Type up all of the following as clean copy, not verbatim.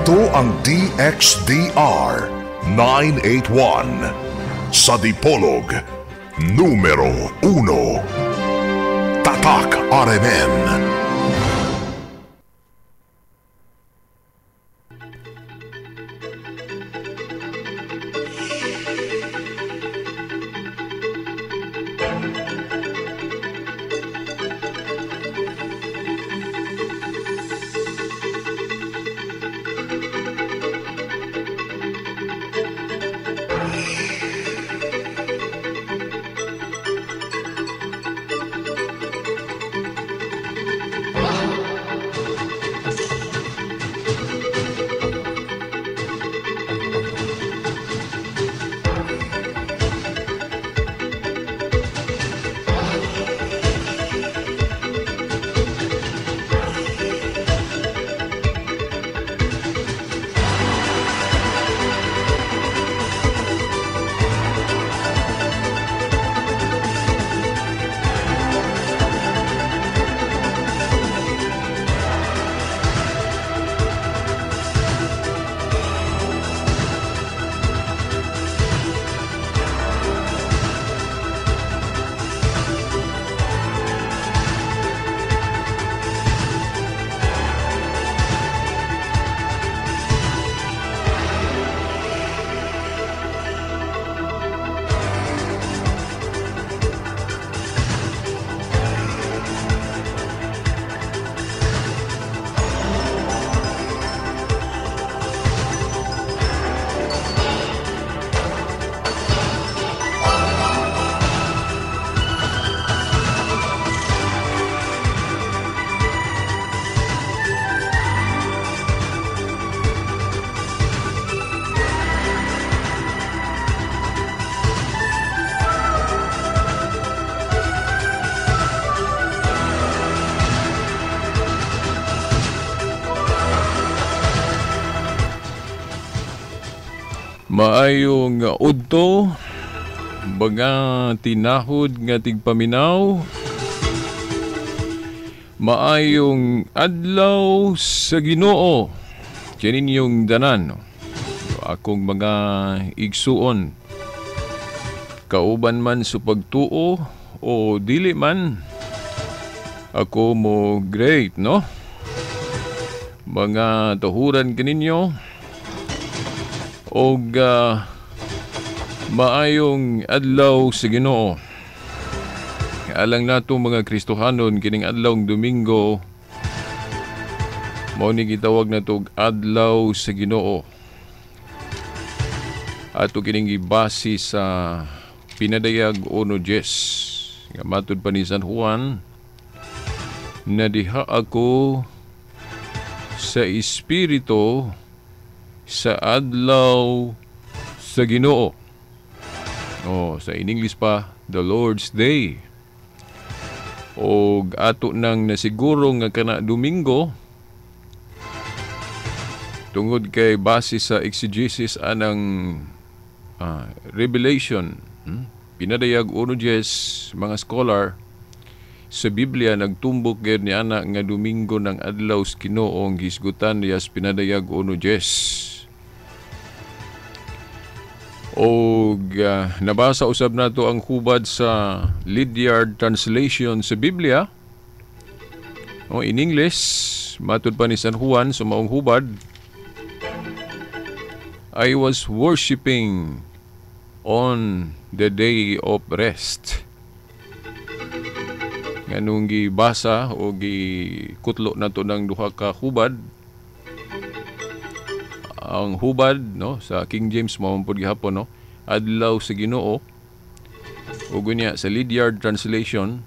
Ito ang DXDR 981 sa Dipolog, numero 1. Tatak RMN. Maayong udto, mga tinahod nga tigpaminaw. Maayong adlaw sa Ginoo kaninyong danan. Akong mga igsuon, kauban man sa pagtuo o dili man, ako mo great, no? Mga tuhuran kaninyo og maayong adlaw sa Ginoo. Alang nato mga Kristohanon kining adlawng Domingo, mao ni gitawag nato og adlaw sa Ginoo. Ato kining gibase sa Pinadayag 1:10 nga matud pa ni San Juan, na diha ako sa espiritu sa adlaw sa Ginoo. Oh, sa in English pa, the Lord's Day. Og ato nang nasiguro nga kana Domingo, tungod kay base sa exegesis anang Revelation, Pinadayag 1:10, mga scholar sa Biblia nagtumbok gyud ni ana nga Domingo ng adlaw sa Ginoo ang hisgutan niya sa Pinadayag 1:10. Og nabasa usab nato ang hubad sa Lydiard Translation sa Biblia. O, in English, matud pa ni San Juan sa maong hubad, I was worshiping on the day of rest. Nganong gibasa o gikutlo nato ng duha ka hubad, ang hubad, no, sa King James mao man pud gihapon, no, adlaw sa Ginoo. Ug unya sa Lydiard Translation,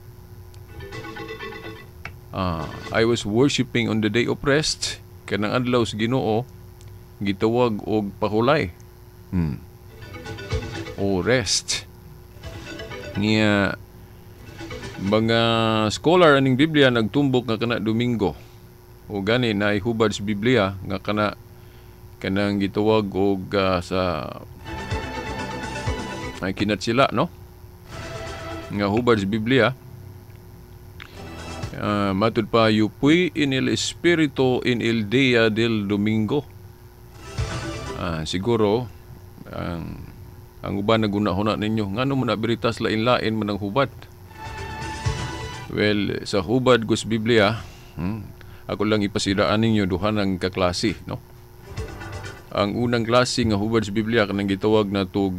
I was worshiping on the day of rest, kanang adlaw sa Ginoo gitawag og pahulay. O rest. Niya mga scholar aning Biblia nagtumbok nga kana Domingo. O gani naay hubad sa Biblia nga kana kanang gitawag og sa ay kinatsila, no, nga hubad sa Biblia. Matud pa, yo fui en el espíritu en el día del domingo. Siguro ang uban naguna-huna ninyo, ngano man na Veritas lain-lain man ang hubad? Well, sa hubad kus Biblia, ako lang ipasidaan ninyo duha ng kaklase, no? Ang unang klase nga hubad sa Biblia kanang gitawag na tog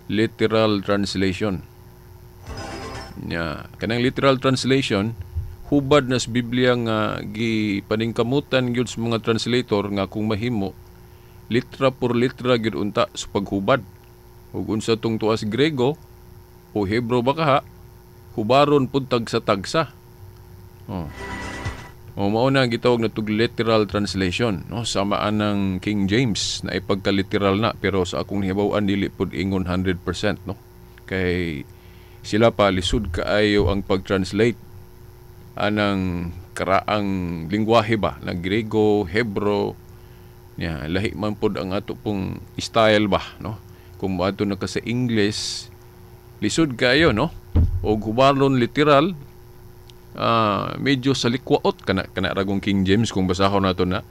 literal translation. Nya, kanang literal translation, hubad na sa Biblia nga gipaningkamutan gyud sa mga translator nga kung mahimo litra por litra gyud unta sa paghubad. Ug unsa tong tuas Grego o Hebro ba kaha, hubaron pud tagsa tagsa. Oh. O mao na ang gitawag na tug literal translation, no? Sama anang King James na ipagka-literal na, pero sa akong hibaw-an dili pud ingon 100%, no? Kay sila pa lisod kaayo ang pag-translate anang karaang lingwahe ba na Grego, Hebro nya, lahi man pod ang ato pong style ba, no? Kung moadto na ka sa English, lisod kaayo, no? Og hubaron literal, medyo sa likwaot kana kana ragong King James kung basahon nato na,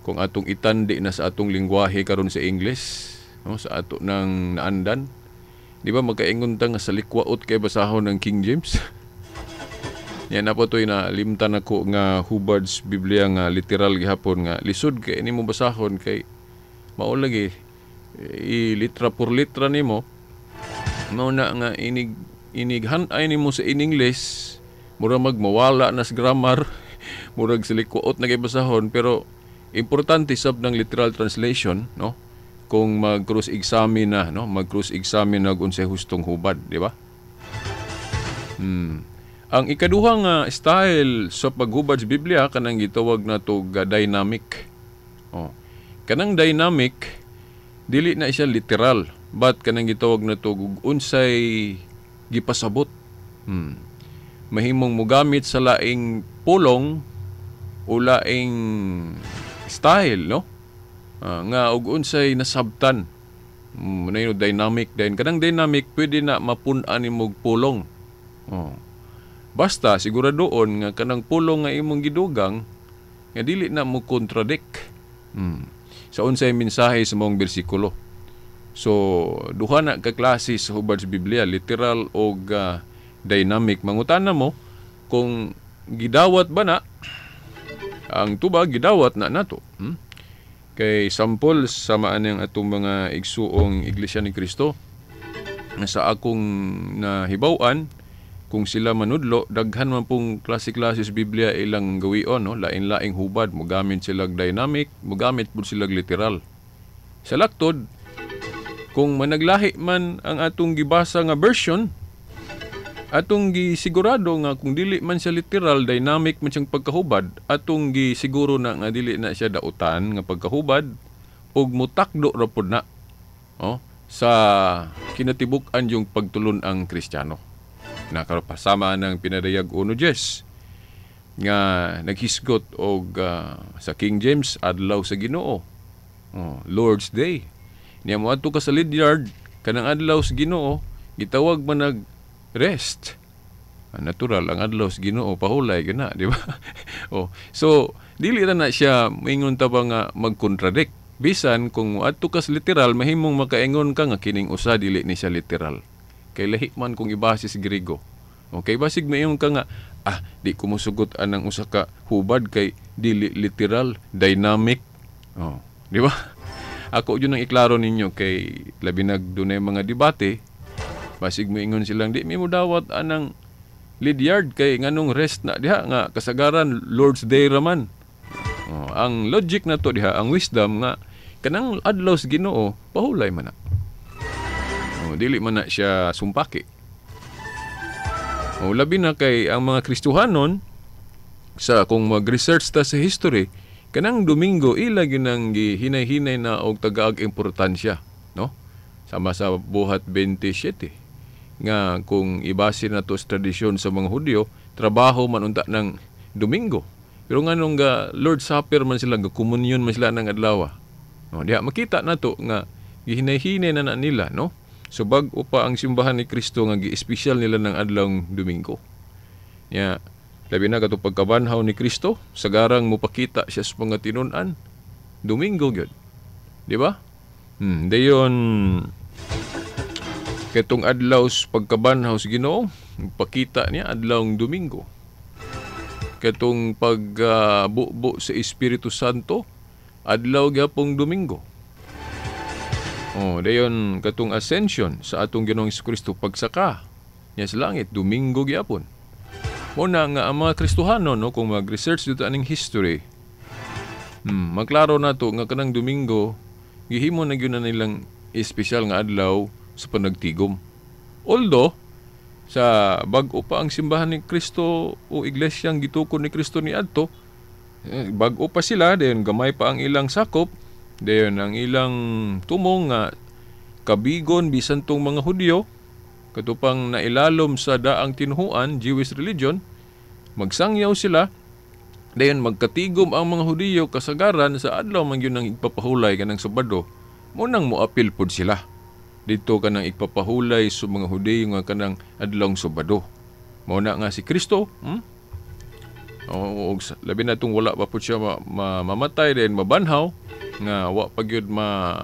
kung atong itandi na sa atong lingwahe karon sa English, no, sa ato nang naandan, di ba magkaingon ta nga sa likwaot kay basahon ng King James? Yan na po to'y na limtan ako nga hubad sa Biblia nga literal gihapon nga lisod kay nimo basahon kay mao lagi i litra por litra nimo, mao na nga inig inighan-ay nimo sa in English mura magmawala na sa grammar, murag silikuot na kay basahon. Pero importante sab ng literal translation, no, kung mag cross examine na, no, mag cross examine na unsay hustong hubad, di ba? Ang ikaduha nga style sa paghubad sa Biblia kanang gitawag nato ga dynamic. Oh. Kanang dynamic dili na siya literal, but kanang gitawag nato ug unsay gipasabot. Mahimong mogamit sa laing pulong o laing style, no? Nga og unsay nasabtan. Na yun, dynamic din. Kanang dynamic pwede na mapun-an nimog pulong. Oh. Basta siguradoon nga kanang pulong nga imong gidugang nga dili na mo contradict sa unsay mensahe sa mong bersikulo. So duha na ka klase sa hubad sa Biblia, literal og dynamic. Mangutana mo kung gidawat ba na ang tubag, gidawat na nato. Kay sample sama ang atong mga igsuong Iglesia ni Cristo sa akong nahibaw-an, kung sila manudlo, daghan man pong klase-klase sa Biblia ilang gawion, no? Lain-laing hubad, mogamit silag dynamic, mogamit pud silag literal. Sa laktod, kung managlahi man ang atong gibasa nga version, atong gisigurado nga kung dili man siya literal, dynamic man siyang pagkahubad, atong gisiguro na nga dili na siya dautan nga pagkahubad ug mutakdo ra pud na, oh, sa kinatibuk-an yung pagtulon ang Kristiyano. Nakarapasama ng pinadayag 1:10 nga naghisgot og sa King James adlaw sa Ginoo, oh, Lord's Day. Niya moadto ka sa Lydiard kanang adlaw sa Ginoo gitawag man nag rest. Natural ang adlaw sa Ginoo pahulay gana, di ba? Oh, so dili ra na siya moingon ta ba nga magkontradict. Bisan kung moadto ka sa literal, mahimong makaingon ka nga kining usa dili ni siya literal. Kay lahi man kung ibase sa Griego. Okay, basig mayon ka nga, di ko mosugot anang usa ka hubad kay dili literal, dynamic. Oh, di ba? Ako yun ang iklaro ninyo kay labi nag dunay mga debate, basig moingon silang di mi modawat anang Lydiard kay nganong rest na diha nga kasagaran Lord's Day raman. Oh, ang logic na to diha, ang wisdom nga kanang adlaw sa Ginoo pahulay man na. Oh, dili man na siya sumpaki. O labi na kay ang mga Kristohanon sa kung mag-research ta sa history, kanang Domingo ila ginang gihinay-hinay na og tagaag importansya, no? Sama sa Buhat 27 nga kung ibase na to sa tradisyon sa mga Hudyo, trabaho man unta ng Domingo. Pero nganong ga Lord's Supper man sila, ga komunyon man sila ng adlaw. No, diha makita nato nga gihinay-hinay na nila, no? So bag-o pa ang simbahan ni Kristo nga gi-espesyal nila ng adlawng Domingo. Nya labi na kato pagkabanhaw ni Kristo, sagarang mopakita siya sa mga tinun-an, Domingo gyud. Di ba? Dayon katong adlaw sa pagkabanhaw sa Ginoo, pakita niya adlawng Domingo. Katong pagbubo sa Espiritu Santo, adlaw gyapong Domingo. Oh, dayon katong ascension sa atong Ginoong Kristo, pagsaka niya sa langit, Domingo gyapon. Mo na nga ang mga Kristohano, no, kung mag-research dito aning history, maklaro nato nga kanang Domingo gihimo na gyud na nilang espesyal nga adlaw sa panagtigom. Although sa bag-o pa ang simbahan ni Kristo o iglesyang gitukod ni Kristo ni adto, bag-o pa sila, dayon gamay pa ang ilang sakop, dayon ang ilang tumong nga kabigon bisan tong mga Hudyo katupang nailalom sa daang tinuhuan, Jewish religion, magsangyaw sila, dayon magkatigom ang mga Hudiyo kasagaran sa adlaw man gyud ang igpapahulay kanang Sabado, mo nang moapil pod sila dito kanang igpapahulay sa mga Hudiyo nga kanang adlawng Sabado. Mao na nga si Kristo, O, labi na itong wala pa po siya mamatay din mabanhaw nga wa pa gyud ma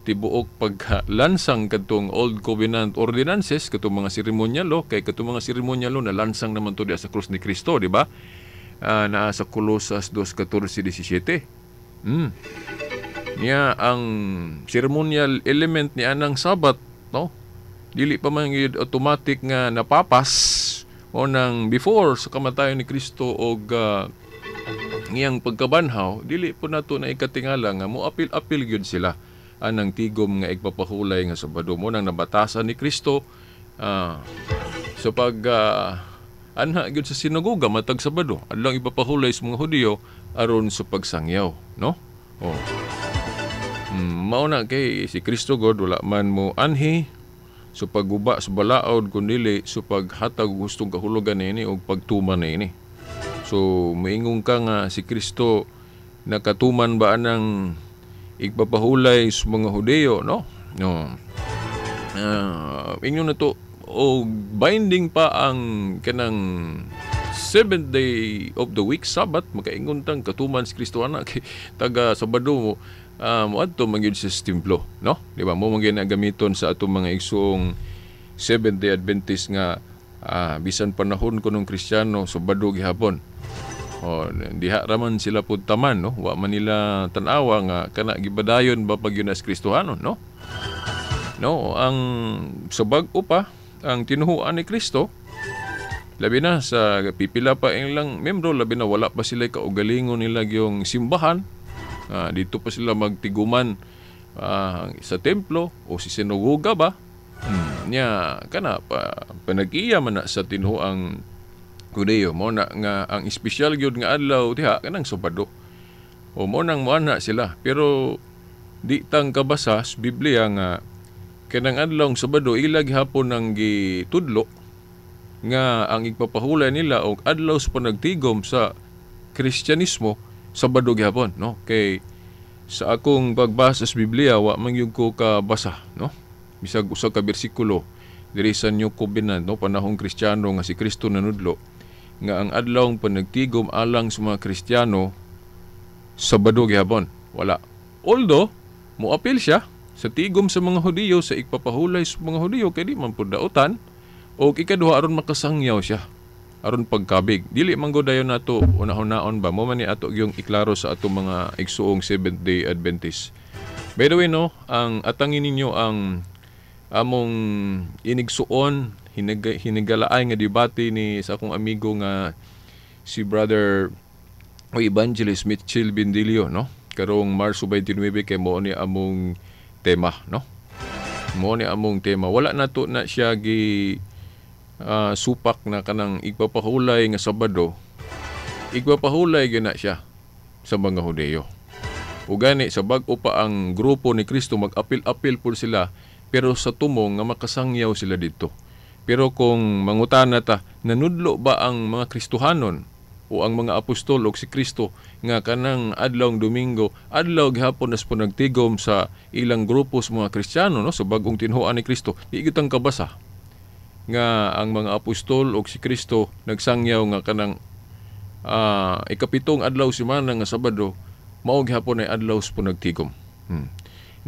tibuok paglansang kadtong Old Covenant ordinances, katong mga seremonyalo, kay katong mga seremonyalo na lansang naman to diya sa krus ni Kristo, di ba? Naa sa Colosas 2:14-17. Niya ang ceremonial element ni anang Sabat, no? Dili pa man gyud automatic nga napapas o nang before sa kamatayon ni Kristo og ngiyang pagkabanhaw, dili po nato na ikatingala nga mo apil-apil gyud sila anang tigom nga igpapahulay nga Sabado, mo nang nabatasan ni Kristo sa pag anha gyud sa sinagoga matag Sabado, adlaw ipapahulay sa mga Hudiyo aron sa pagsangyaw, no? Oh. Mao na kay si Kristo God wala man mo anhi sa pagguba sa balaod kundili sa paghatag og hustong kahulugan niini og pagtuman niini. So moingon ka nga si Kristo nakatuman ba anang igpapahulay sa mga Hudiyo, no? No. Ingon na to o binding pa ang kanang seventh day of the week, Sabbath, makaingon tang katuman si Kristo ana kay taga Sabado mo moadto man gyud sa templo, no? Di ba? Mo man gyud na gamiton sa atong mga igsoong Seventh Day Adventist nga bisan panahon kunong Kristiyano, Sabado gihapon. O, diha raman sila pud taman, no? Wa man nila tan-awa nga kana gibadayon ba pag yun as Kristohanon, no? No, ang sa bag-o pa ang tinuhuan ni Kristo, labi na sa pipila pa ilang membro, labi na wala pa sila kaugalingon nila yung simbahan, dito pa sila magtiguman sa templo o si sinagoga ba. Nya kana pa panag-iya man na sa tinuang Hudeyo, mo na nga ang espesyal gyud nga adlaw diha kanang Sabado. O mo nang moana sila, pero di tang kabasa sa Biblia nga kanang adlawng Sabado ila gihapon ang gitudlo nga ang igpapahulay nila og adlaw sa panagtigom sa Kristyanismo, Sabado gihapon, no? Kay sa akong pagbasa sa Biblia wa man gyud ko kabasa, no, bisag usa ka bersikulo diri sa New Covenant, no, panahong Kristiyano nga si Kristo nanudlo nga ang adlawng panagtigom alang sa mga Kristiyano Sabado gihapon. Wala. Although moapil siya sa tigom sa mga Hudiyo, sa igpapahulay sa mga Hudiyo kay di man pud dautan, o ikaduha aron makasangyaw siya aron pagkabig. Dili man gud dayon nato unahon-naon ba, mo man ni ato yung iklaro sa atong mga igsuong Seventh Day Adventist. By the way, no, ang atangin ninyo ang among inigsuon hinigalaay nga debate ni sa akong amigo nga si Brother o Evangelist Mitchell Bindilio, no, karong Marso 29, kay mo ni among tema, no? Mo ni among tema. Wala nato na siya gi supak na kanang igpapahulay nga Sabado, igpapahulay gyud na siya sa mga Hudeyo. O gani sa bag-o pa ang grupo ni Kristo, mag-apil-apil po sila, pero sa tumong nga makasangyaw sila dito. Pero kung mangutana ta, nanudlo ba ang mga Kristohanon o ang mga apostol o si Kristo nga kanang adlawng Domingo, adlaw gihapon nas nagtigom sa ilang grupo sa mga Kristiyano, no, sa bagong tinuoan ni Kristo? Di gyud kabasa nga ang mga apostol o si Kristo nagsangyaw nga kanang ikapitong adlaw semana nga Sabado mao gihapon ay adlaw sa panagtigom.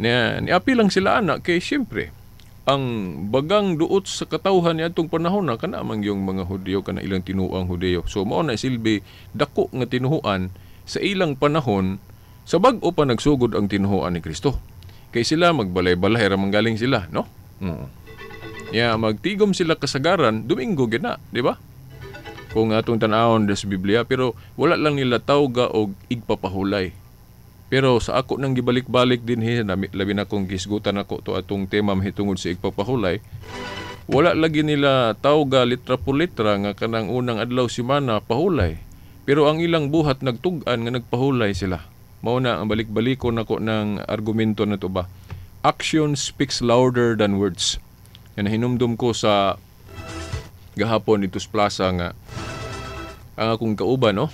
Niya, niapil lang sila ana kay siyempre ang bagang duot sa katawhan niadtong panahon na kana man yung mga Hudyo, kana ilang tinuang Hudyo. So mao na silbi dako nga tinuhuan sa ilang panahon sa bag-o pa nagsugod ang tinuhuan ni Kristo. Kay sila magbalay-balay ra man galing sila, no? Ya magtigom sila kasagaran Domingo gyud na, di ba? Kung atong tan-awon sa Biblia, pero wala lang nila tawga og igpapahulay. Pero sa ako nang gibalik-balik din hi, labi na kong gisgutan ako to atong tema mahitungod sa igpapahulay, wala lagi nila tawga litra po litra nga kanang unang adlaw semana pahulay. Pero ang ilang buhat nagtug-an nga nagpahulay sila. Mao na ang balik-balikon nako ng argumento na to ba. Action speaks louder than words. Yan hinumdum ko sa gahapon dito sa plaza nga ang akong kauban, no?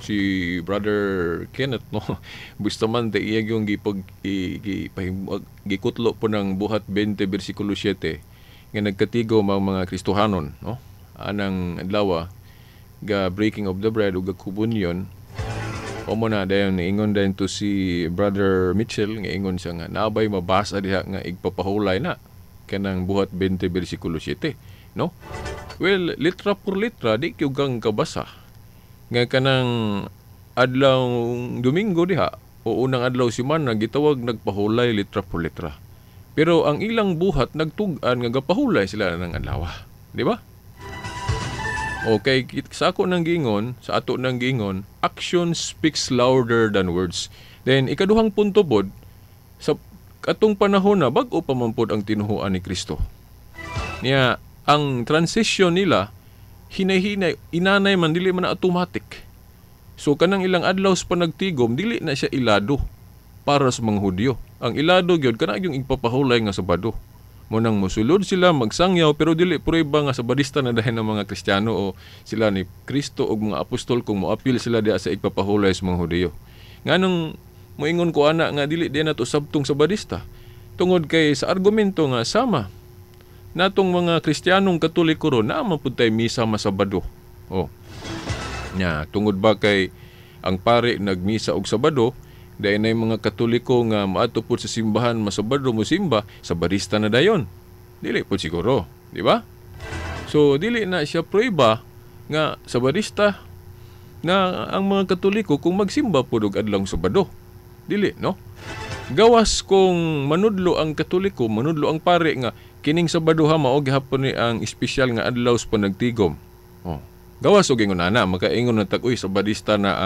Si Brother Kenneth, no? Bustamante, iya yung gikutlo po ng Buhat 20 versikulo 7 nga nagkatigo mga Kristohanon, no? Anang adlaw ga breaking of the bread ug ga communion. O mo na dayon niingon dayon to si Brother Mitchell nga ingon siya nga naabay mabasa diha nga igpapahulay na kanang Buhat 20 versikulo 7, no? Well, litra por litra di gyud kang kabasa nga kanang adlaw Domingo diha o unang adlaw semana gitawag nagpahulay litra por litra. Pero ang ilang buhat nagtug-an nga gapahulay sila ng adlaw, di ba? Okay, sa ako nang giingon, sa ato nang giingon, action speaks louder than words. Then ikaduhang punto pod, sa atong panahon na bag-o pa man pod ang tinuhuan ni Kristo. Niya ang transition nila hinay-hinay, inanay man, dili man na automatic. So kanang ilang adlaw sa panagtigom dili na siya ilado para sa mga Hudyo. Ang ilado gyud kana yung igpapahulay nga Sabado. Mo nang mosulod sila magsangyaw pero dili prueba nga sabadista na dahil ng mga Kristiyano o sila ni Kristo og mga apostol kung moapil sila diha sa igpapahulay sa mga Hudyo. Nganong moingon ko ana nga dili di nato sabtong sabadista? Tungod kay sa argumento nga sama natong mga Kristiyanong Katoliko ron naa man pud tay misa masabado. Oh. Nya tungod ba kay ang pare nagmisa og Sabado, dahil na yung mga Katoliko nga maadto pud sa simbahan masabado mo simba, sabadista na dayon. Dili pud siguro, di ba? So dili na siya prueba nga sabadista na ang mga Katoliko kung magsimba pud og adlawng Sabado. Dili, no? Gawas kung manudlo ang Katoliko, manudlo ang pare nga kining Sabado ha mao gihapon ni ang espesyal nga adlaw sa panagtigom. Oh. Gawas og ingon ana, makaingon na tag uy sabadista na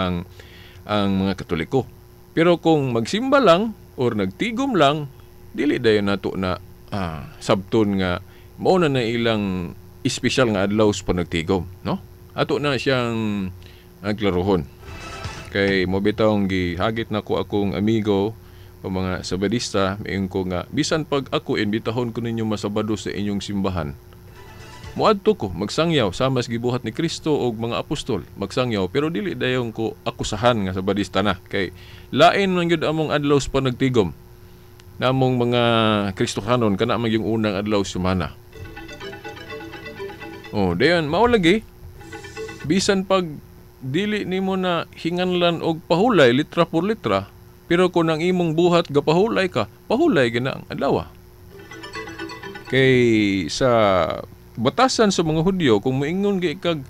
ang mga Katoliko. Pero kung magsimba lang or nagtigom lang, dili dayon nato na sabton nga mao na na ilang espesyal nga adlaw sa panagtigom, no? Ato na siyang klarohon. Kay mo bitawng gihagit nako akong amigo o mga sabadista, miingon ko nga bisan pag ako imbitahon ko ninyo masabado sa inyong simbahan, moadto ko magsangyaw sama sa gibuhat ni Kristo og mga apostol, magsangyaw, pero dili dayon ko akusahan nga sabadista na kay lain man gyud among adlaw sa panagtigom namong mga Kristohanon kana man yung unang adlaw sa semana. Oh, dayon mao lagi bisan pag dili nimo na hinganlan og pahulay litra por litra, pero kung ang imong buhat gapahulay ka, pahulay gina ang adlaw. Kay sa batasan sa mga Hudyo, kung moingon gi kag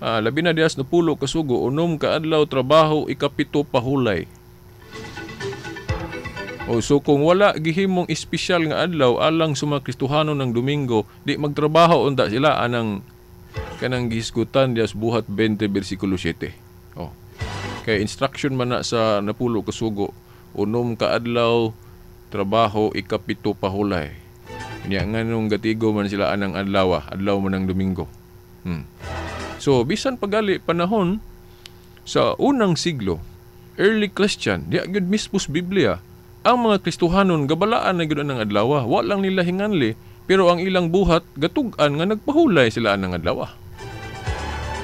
labi na dias napulo kasugo, unom ka adlaw trabaho, ikapito pahulay. O so kung wala gihimong espesyal nga adlaw alang sa mga Kristohano ng Domingo, di magtrabaho unta sila anang kanang gihisgutan dias Buhat 20 versikulo 7. Oh. Kay instruction man na sa napulo kasugo, unom ka adlaw trabaho, ikapito pahulay. Nya nganong gatigo man sila anang adlaw, adlaw man ang Domingo. So bisan pagali panahon sa unang siglo, early Christian, di gyud mismo sa Biblia, ang mga Kristohanon gabalaan na gyud ang adlaw, wa lang nila hinganli, pero ang ilang buhat gatug-an nga nagpahulay sila anang adlaw.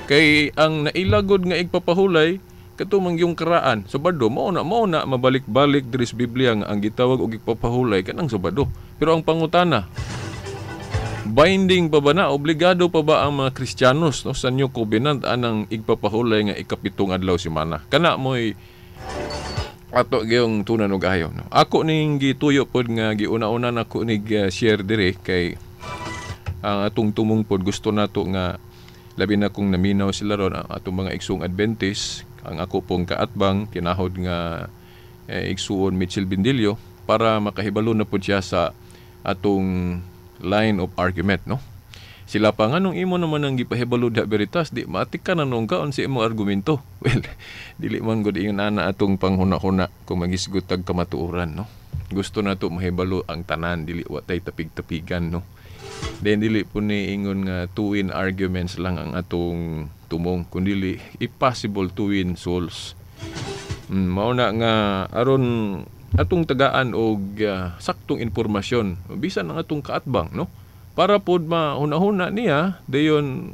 Kay ang nailagod nga igpapahulay kato man yung karaan Sabado, mao na mabalik-balik diri sa Biblia nga ang gitawag og igpapahulay kanang Sabado. Pero ang pangutana, binding pa ba na, obligado pa ba ang mga Kristiyanos, no, sa New Covenant anang igpapahulay nga ikapitong adlaw semana? Kana mo'y Ato gyung tunan og ayo, no. Ako ning gituyo pod nga giuna-una nako nig share dire kay ang atong tumong pod gusto nato nga labi na kung naminaw sila ron ang atong mga igsoong Adventist, ang ako pong kaatbang kinahod nga igsuon Mitchell Bindilio para makahibalo na pod siya sa atong line of argument, no. Sila pa nga nung imo naman ang gipahibalo diha Veritas, di matik ka na nung kaon sa imong argumento. Well, dili man gud ingon ana atong panghuna-huna kung magisgot tag kamatuoran, no. Gusto na to mahibalo ang tanan, dili wa tay tapig-tapigan, no. Then dili po ni ingon nga to win arguments lang ang atong tumong, kundi if possible to win souls. Mao na nga aron atong tagaan og saktong impormasyon bisan ang atong kaatbang, no, para pod mahuna-huna niya dayon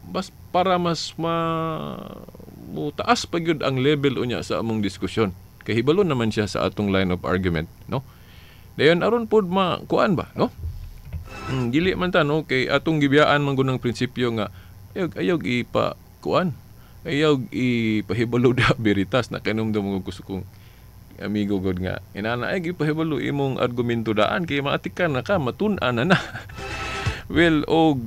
bas para mas ma mutaas pa gyud ang level unya sa among diskusyon kay hibalo naman siya sa atong line of argument, no. Dayon aron pod makuan ba, no. Dili man ta, no, kay atong gibiyaan man gud ang prinsipyo nga ayaw ipa kuan, ayaw ipahibalo da Veritas na kanumdum mo gusto kong amigo god nga inana ay gipahibalo imong argumento daan kay maatikan na ka matun-an na na. Well, og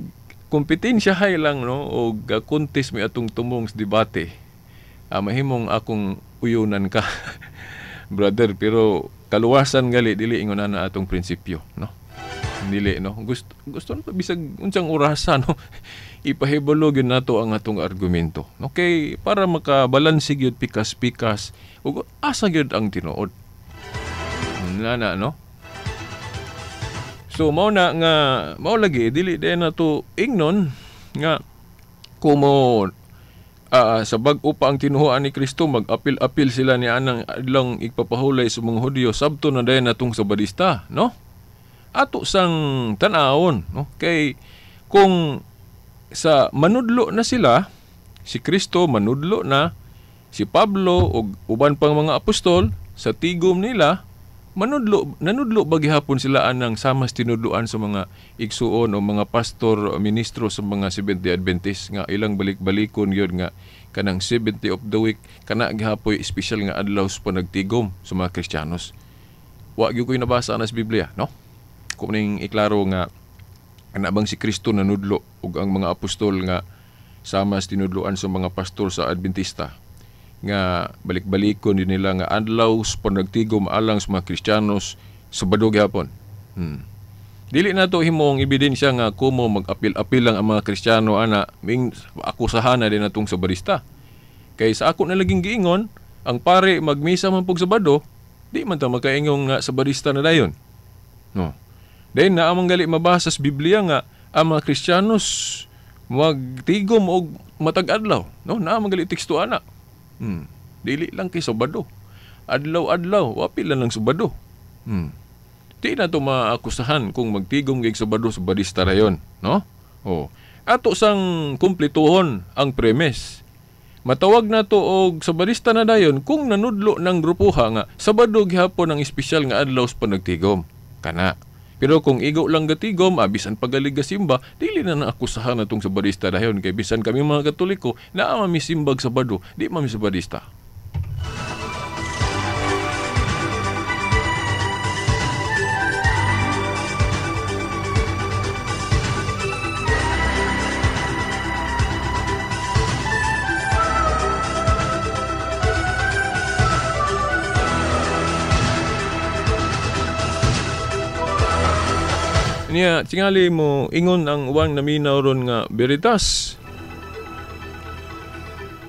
kompetensya hay lang, no, og contest mi atong tumong sa debate. Mahimong akong uyunan ka brother, pero kaluwasan gali dili ingon na atong prinsipyo, no. Dili, no. Gusto gusto na bisag unsang orasa, no, ipahibalo gyud nato ang atong argumento. Okay, para makabalanse gyud pikas-pikas ug asa gyud ang tinuod. Nana, no. So mao na nga mao lagi dili din nato ingnon nga kumo sa bag-o pa ang tinuhuan ni Kristo mag-apil-apil sila ni anang adlong igpapahulay sa mga Hudyo sabto na dayon natong Sabadista, no. Ato sang tan-awon, no, kay kung sa manudlo na sila, si Kristo manudlo na, si Pablo ug uban pang mga apostol sa tigom nila manudlo, nanudlo ba gihapon sila anang samas tinudloan sa mga igsuon o mga pastor o ministro sa mga Seventh-day Adventist nga ilang balik-balikon gyud nga kanang 70 of the week kana gihapoy espesyal nga adlaw sa panagtigom sa mga Kristiyanos. Wa gyud ko'y nabasa na sa Biblia, no? Kung ning iklaro nga ana bang si Kristo nanudlo ug ang mga apostol nga samas tinudloan sa mga pastor sa Adventista nga balik-balikon din nila nga adlaw sa panagtigom alang sa mga Kristiyanos Sabado gihapon. Dili na to himong ebidensya nga kumo mag-apil-apil lang ang mga Kristiyano ana ming akusahan na din natong Sabadista. Kay sa ako na laging giingon, ang pare magmisa man pug Sabado, di man ta makaingong nga Sabadista na dayon. No. Dayon na amang gali mabasa sa Biblia nga ang mga Kristiyanos magtigom og matag adlaw, no? Naa man gali teksto ana. Dili lang kay Sabado. Adlaw-adlaw, wapil lang Sabado. Di na to maakusahan kung magtigom kay Sabado Sabadista rayon, no? Oh. Ato sang kumplituhon ang premise. Matawag na to og Sabadista na dayon kung nanudlo ng grupuha nga Sabado gihapon ang espesyal nga adlaw sa panagtigom. Kana. Pero kung igo lang gatigom, bisan pagalig gasimba, dili na naakusahan na tong Sabadista dayon kay bisan kami mga Katoliko naa mami simbag Sabado, di mami Sabadista. Niya, tingali mo, ingon ang uwang naminaw ron nga Veritas.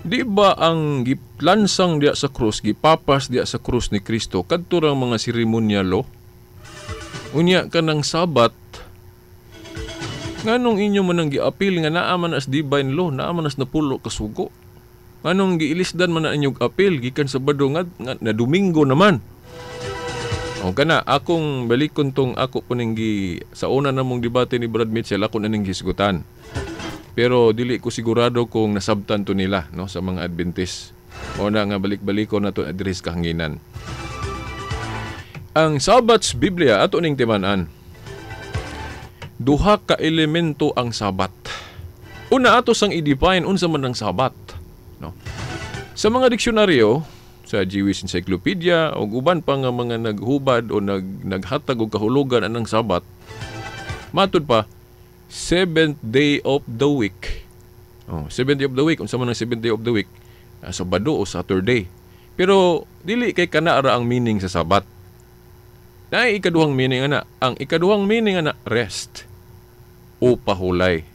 Di ba ang giplansang diya sa krus, gipapas diya sa krus ni Kristo, kadto rang mga seremonyalo? Unya ka ng Sabat, nganong inyo man ang giapil nga naa man as divine law, naa man as napulo kasugo? Nganong giilisdan man na inyong apil, gikan Sabado nga na Domingo naman? O kana, akong balikon tong ako po ning gi, sa una namong debate ni Brad Mitchell, ako na ning hisgutan. Pero dili ko sigurado kung nasabtan to nila, no, sa mga Adventist. O na nga balik-balikon na to address kahanginan. Ang Sabbath Biblia ato ning timan-an. Duha ka elemento ang Sabat. Una ato sang i-define unsa man ang Sabat, no? Sa mga diksyonaryo, sa Sa Jewish Encyclopedia o uban pa nga mga naghubad o naghatag og kahulugan anang Sabat, matud pa seventh day of the week. Oh, seventh day of the week, unsa man ang seventh day of the week? Sabado o Saturday. Pero dili kay kana ra ang meaning sa Sabat. Naay ikaduhang meaning ana. Ang ikaduhang meaning ana, rest o pahulay.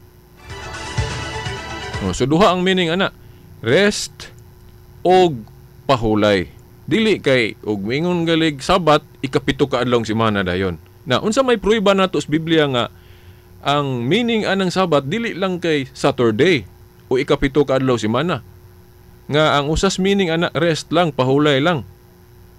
Oh, so duha ang meaning ana, rest og pahulay. Dili kay og mingon galig Sabat, ikapito ka adlawng semana dayon. Na unsa may prueba nato sa Biblia nga ang meaning anang Sabat dili lang kay Saturday o ikapito ka adlaw semana? Nga ang usas meaning ana, rest lang, pahulay lang.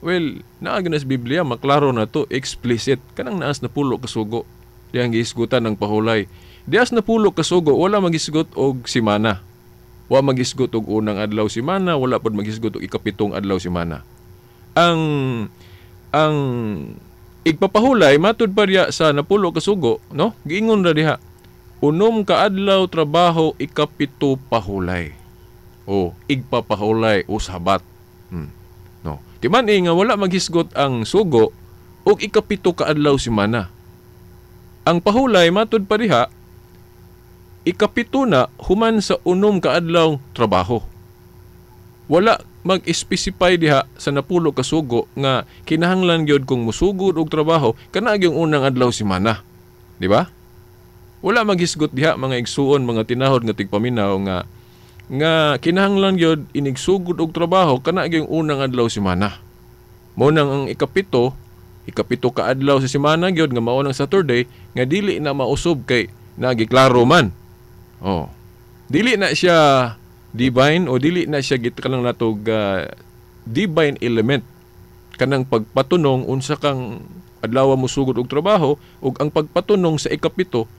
Well, naa na sa Biblia, maklaro na to, explicit. Kanang naas napulo kasugo. Diyang gihisgutan ng pahulay. Dias napulo kasugo, wala magisgot og simana. Wa magisgot og unang adlaw simana, wala pod magisgot og ikapitong adlaw simana. Ang igpapahulay matud pa diya sa napulo kasugo, no? Giingon ra diha. 6 ka adlaw trabaho, ikapito pahulay. O igpapahulay o Sabat. No. Di man eh, nga wala maghisgot ang sugo og ikapito ka adlaw semana. Ang pahulay matud pa diha, ikapito na human sa 6 ka adlaw trabaho. Wala mag-specify diha sa napulo ka sugo nga kinahanglan gyud kung musugod og trabaho kana gyung unang adlaw semana. Di ba? Wala maghisgot diha, mga igsuon, mga tinahod nga tigpaminaw, nga kinahanglan gyud inigsugod og trabaho kana gyung unang adlaw semana. Mao nang ang ikapito ka adlaw sa semana gyud nga mao nang Saturday nga dili na mausob kay nagiklaro man. Oh. Dili na siya divine o dili na siya kanang natog divine element, kanang pagpatunong unsa kang adlaw mo sugod og trabaho ug ang pagpatunong sa ikapito,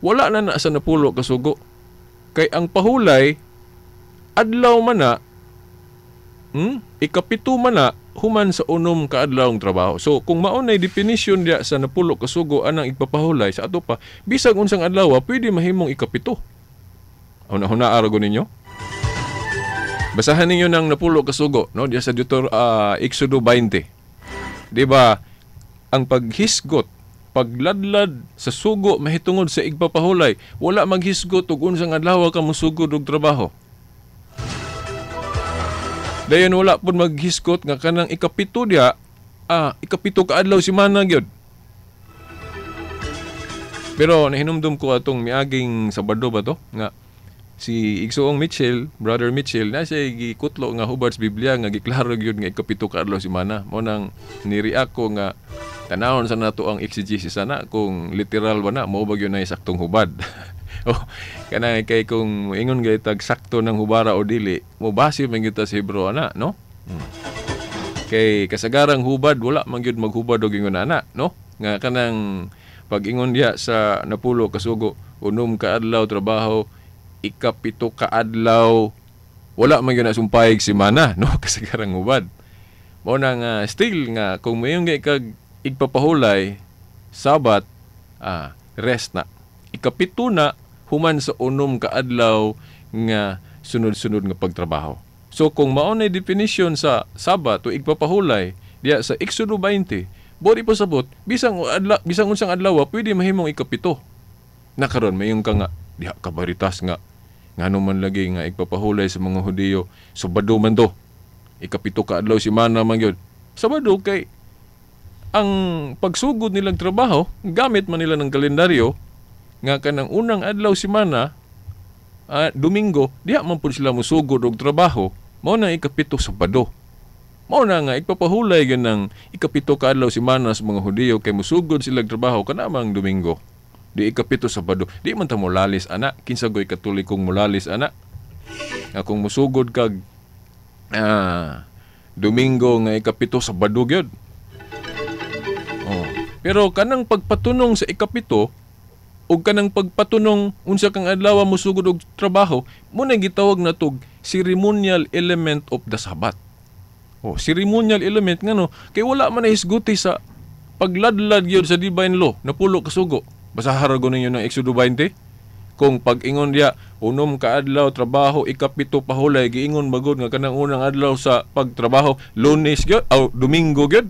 wala na na sa napulo kasugo. Kay ang pahulay adlaw man na, ikapito man na human sa 6 ka adlawng trabaho. So kung mao nay definition diya sa napulo kasugo anang igpapahulay sa ato pa, bisag unsang adlaw pwede mahimong ikapito. Una-una araw ninyo. Basahan ninyo ng napulo kasugo, no, diya sa Exodo 20. Di ba? Ang paghisgot, pagladlad sa sugo mahitungod sa igpapahulay, wala maghisgot og unsang adlaw ka mosugod og trabaho. Dayon wala pud maghisgot nga kanang ikapito diha, ikapito ka adlaw semana gyud. Pero nahinumdum ko atong miaging Sabado ba to nga si Igsoong Mitchell, Brother Mitchell, na siya gikutlo nga hubad sa Biblia nga giklaro gyud nga ikapito ka adlaw semana. Mo nang ni-react ko nga tanawon sa nato ang exegesis sana kung literal ba na, mao ba gyud na saktong hubad. Oh, kanang kay kung ingon gay tag sakto ng hubara o dili, mo base man gyud ta sa Hebrew ana, no? Kay kasagarang hubad wala man gyud maghubad og ingon ana, no? Nga kanang pag-ingon diha sa napulo kasugo, 6 ka adlaw trabaho, ikapito ka adlaw, wala man gyud na sumpayig semana, no? Kasagarang hubad. Mao na nga still nga kung mayon gay kag igpapahulay, Sabat, rest na. Ikapito na human sa 6 ka adlaw nga sunod-sunod nga pagtrabaho. So kung mao na definition sa Sabat o igpapahulay diya sa Exodo 20, bori pasabot bisang unsang adlaw pwede mahimong ikapito. Na karon mayon ka nga diha kabaritas nga ngano man lagi nga igpapahulay sa mga Hudiyo, Sabado man to. Ikapito ka adlaw semana man gyud. Sabado kay ang pagsugod nilang trabaho, gamit man nila ng kalendaryo nga kanang unang adlaw semana, Domingo, diha man pud sila mosugod og trabaho, mao na ikapito Sabado. Mao na nga igpapahulay gyud ng ikapito ka adlaw semana sa mga Hudiyo kay mosugod sila og trabaho kanamang Domingo. Di ikapito Sabado. Di man ta molalis ana, kinsa goy Katolikong molalis ana? Nga kung mosugod kag Domingo nga ikapito Sabado gyud. Oh. Pero kanang pagpatunong sa ikapito ug kanang pagpatunong unsa kang adlaw mosugod og trabaho, mo na gitawag natog ceremonial element of the Sabbath. Oh, ceremonial element ngano kay wala man nahisguti sa pagladlad gyud sa divine law napulo kasugo. Basahan ra ninyo ng Exodo 20. Kung pag-ingon diya, unom ka adlaw trabaho, ikapito pahulay, giingon magod nga kanang unang adlaw sa pagtrabaho, Lunes gyud o Domingo gyud?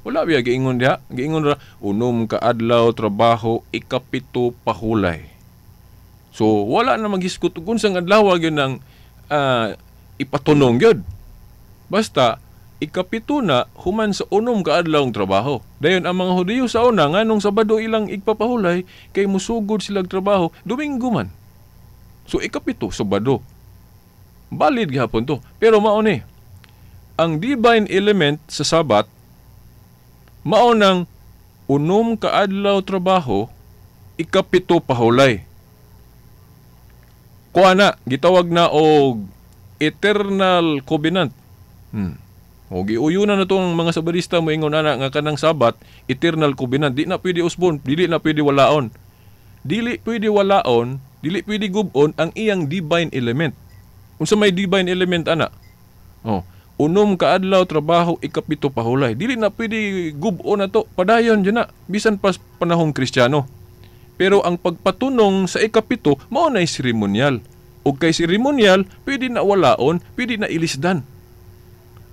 Wala biya giingon diha. Giingon ra unom ka adlaw trabaho, ikapito pahulay. So wala na maghisgot kung unsang adlaw gyud nang ipatunong gyud. Basta ikapito na human sa unom ka adlaw ang trabaho. Dayon ang mga Hudiyo sa una, nganong Sabado ilang igpapahulay, kay musugod silang trabaho Domingo man. So ikapito Sabado. Valid gihapon to. Pero mao ni ang divine element sa Sabat, mao nang unom ka adlaw trabaho, ikapito pahulay. Kuha na, gitawag na og eternal covenant. O giuyunan na tong mga Sabadista moingon ana nga kanang Sabat eternal covenant, di na pwede usbon, dili na pwede walaon. Dili pwede walaon, dili pwede gubon ang iyang divine element. Unsa may divine element ana? Oh, unom ka adlaw trabaho, ikapito pahulay. Dili na pwede gubon na to, padayon jud na bisan pa panahong Kristiyano. Pero ang pagpatunong sa ikapito mao na seremonyal. Ug kay seremonyal, pwede na walaon, pwede na ilisdan.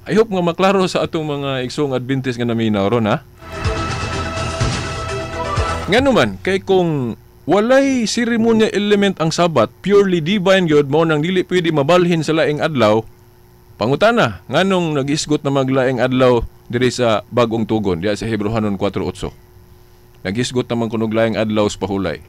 I hope nga maklaro sa atong mga igsoong Adventist nga naminaw ron, ha. Ngano man, kay kung walay ceremonial element ang Sabat, purely divine gyud, mao nang dili pwede mabalhin sa laing adlaw, pangutana, nganong nag-isgot na maglaing adlaw diri sa Bagong Tugon, diya sa Hebrohanon 4:8? Nag-isgot naman kunog laing adlaw sa pahulay.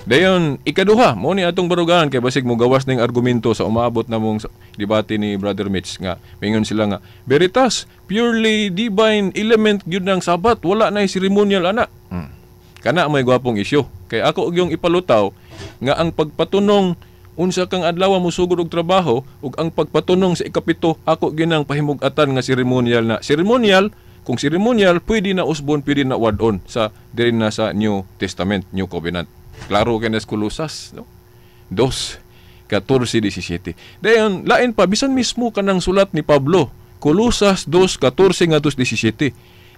Dayon, ikaduha, mo ni atong barugahan kay basig mo gawas ning argumento sa umaabot na mong debate ni Brother Mitch nga mingon sila nga Veritas, purely divine element gyud ng Sabat, wala na ceremonial ana. Kana may gwapong isyu. Kay ako og yung ipalutaw nga ang pagpatunong unsa kang adlaw mo sugod og trabaho ug ang pagpatunong sa ikapito, ako ginang pahimug-atan nga ceremonial na. Ceremonial, kung ceremonial, pwede na usbon, pwede na wad-on sa diri na sa New Testament, New Covenant. Klaro kay nas Kolosas, no? 2, 14, 17. Dayon, lain pa, bisan mismo kanang sulat ni Pablo, Kolosas 2, 14 ngadto 17.